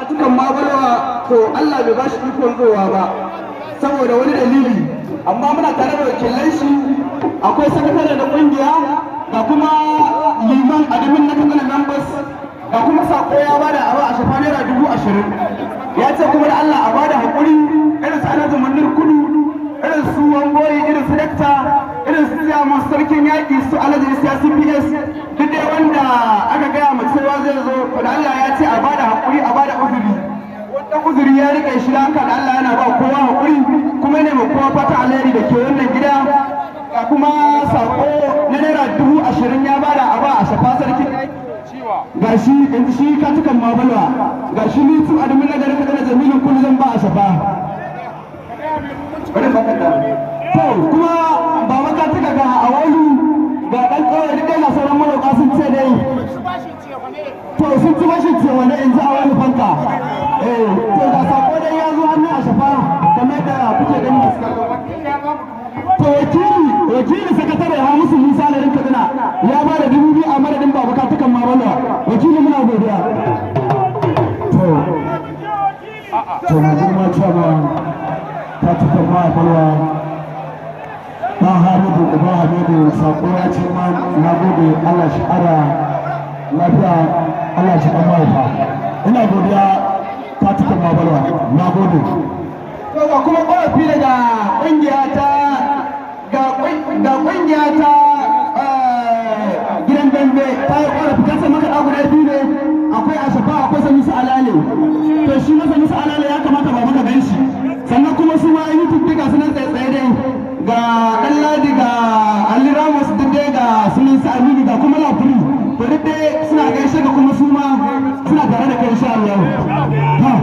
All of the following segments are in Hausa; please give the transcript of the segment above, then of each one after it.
Katukan Mabalwa, to Allah bai bashi ikon zuwa ba saboda wani dalili, amma muna tare da wakilan shi. Akwai sakatare da kungiya, ga kuma liman admin na Katsina members, ga kuma sako ya bada a ba a shafa ₦20,000. Ya ce kuma da Allah a bada hakuri, irin su Alhaji Manir Kudu, irin su Wamboyi, irin su Dakta, irin su Siyaman Sarkin Yaƙi, su Alhaji Isa CPS, duk dai wanda aka gaya mu cewa zai zo, to da Allah ya ce a bada hakuri, a bada uzuri. Wannan uzuri ya rike shi, da haka da Allah yana ba kowa hakuri, kuma ne ma kowa fata alheri da ke wannan gida. Ga kuma sako na ₦20,000 ya bada a ba a shafa Sarkin. Ga shi yanzu shi Katukan Mabalwa, ga shi ni tun admin na garin Katsina, Jamilun Kullu, zan ba a shafa. Bari baka da to kuma ba maka ga awalu, ga dan kawai, duk dai ga sauran maroƙa sun ce dai to sun ci bashin ce wanda in ji awalu fanka. Eh, to ga sako dai ya zo hannun a shafa kamar da kuke gani masu kallo. To wakili sakatare Hamisu Musa garin Katsina ya ba da 2,000 a madadin Baba Katukan Mabalwa. Wakili, muna godiya. To mai girma cewa Katukan Mabalwa ba Hamidu Uba Hamidu, sako ya ce ma na gode. Allah shi ara lafiya, Allah shi ɗan mahaifa. Ina godiya, Katukan Mabalwa, na gode. To ga kuma ƙorafi daga ƙungiya ta, ga ƙungiya ta gidan dambe ta yi ƙorafi. Kasa makaɗa guda biyu ne, akwai Ashafa, akwai Sanusi Alale. To shi ma Sanusi Alale ya kamata ba muka gan shi. Sannan kuma su ma YouTube duka sunan tsaye-tsaye dai, ga Ɗan Ladi, ga Ali Ramos, duk dai ga sunan su Aminu, ga kuma Lafuri. To duk dai suna gaishe ka, kuma su ma suna tare da kai insha Allah. Ha.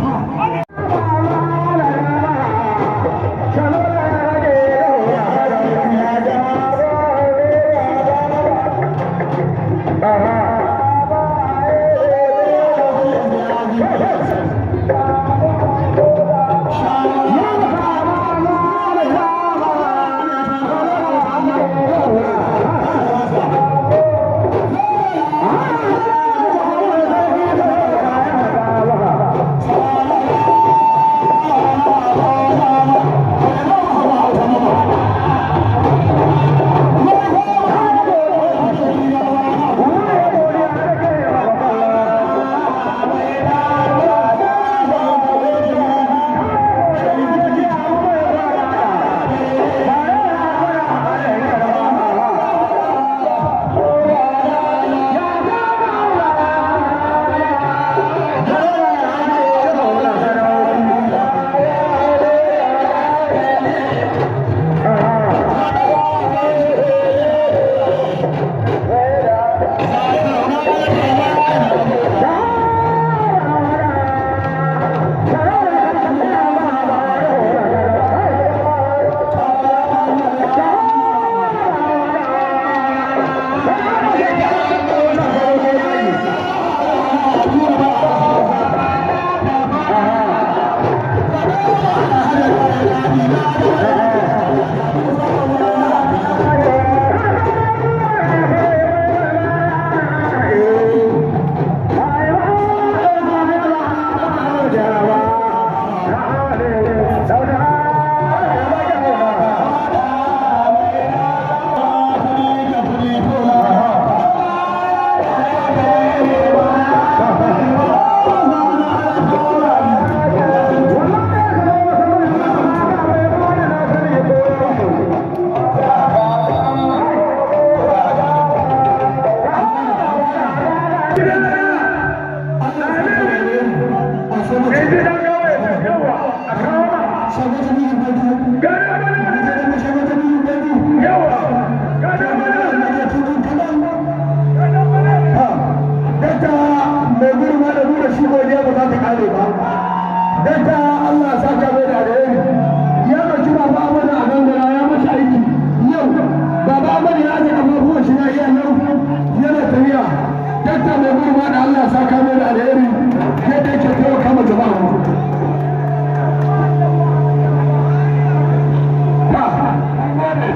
Dakta mai gurma da nuna shi, godiya ba za ta kare ba. Dakta, Allah saka mai da alheri. Ya ɗauki Baba Amadu a gangara ya masa aiki. Yau Baba Amadu ya aje abubuwan shi na iya nau yana tafiya. Dakta mai gurma da Allah saka mai da alheri yadda yake taimaka ma jama'a.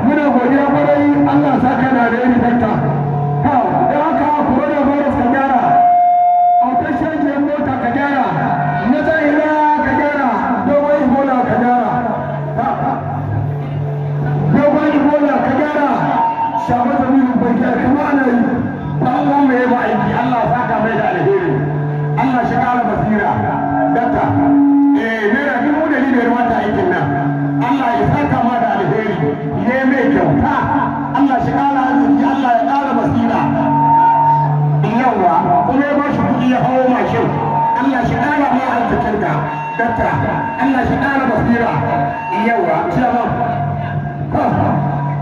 Muna godiya kwarai, Allah saka da alheri, dakta. Da haka coronavirus ka gyara, autar shagiyar mota ka gyara. Kyauta, Allah shi ƙara arziki, Allah ya ƙara basira. Yawa kuma ya bashi kuɗi ya hawo mashin. Allah shi ƙara mai arzikin ka, dakta. Allah shi ƙara basira. Yawa, ciyaman.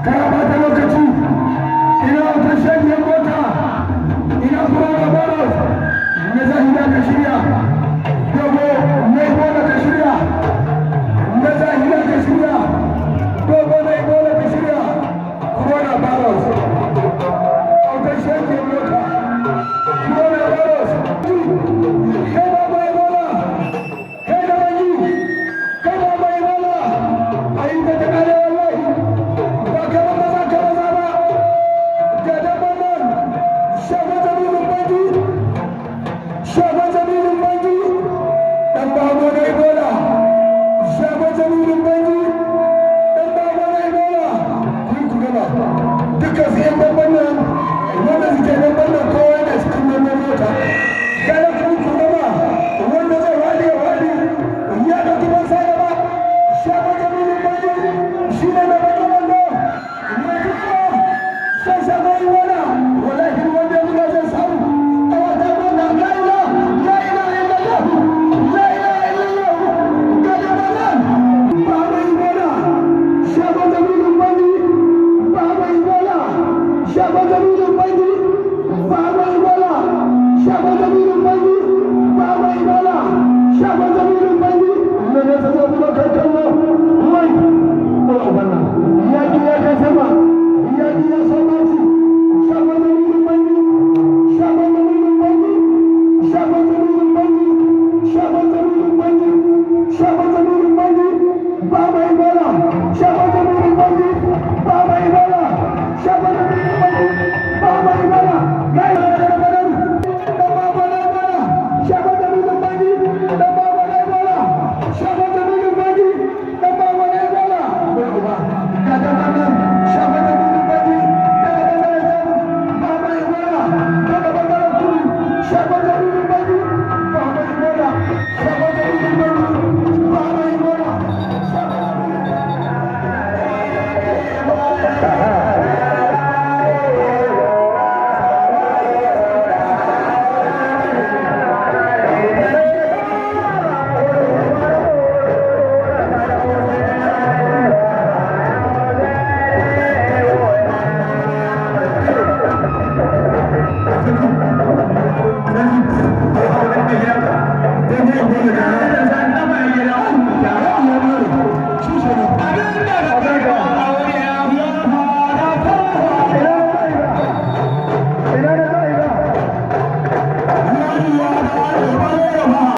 Kana ba ta lokaci. Ina wata shagiyar mota, ina kuma baros na zahira, ka shirya. Dogo mai bola, ka shirya. Na zahira, ka shirya. Dogo mai bola, ka shirya. Corona virus, wata shagiyar mota, corona virus. Kai ba mai bola, kai da wani, kai ba mai bola. Ayi ta ta kare, wallahi ba kamar maza ka maza ba. Ga dabban nan, Shagon Jamilu Bangi, Shagon Jamilu Bangi, dan bago na Ebola. Shagon Jamilu Bangi, dan bago na Ebola. Ku yi ku gaba dukkan su yan dabban nan wanda suke dabban nan, kowa yana cikin wannan mota. Kada ku yi ku gaba, wanda zai wadi ya wadi, ya ɗauki bansa gaba. Shagon Jamilu Bangi shi ne mai bakin wando mai kuka sai Shagon Iwana. Wallahi wanda ya buga zai samu a wata mota. La ilaha, la ilaha illallah, la ilaha illallah. Ga nan Baba Iwana, Shagon Jamilu Bangi, Baba Iwana, Shagon Jamilu Bangi, Baba Iwana, Shagon Jamilu Bangi, Baba Iwana, Shagon Jamilu Bangi.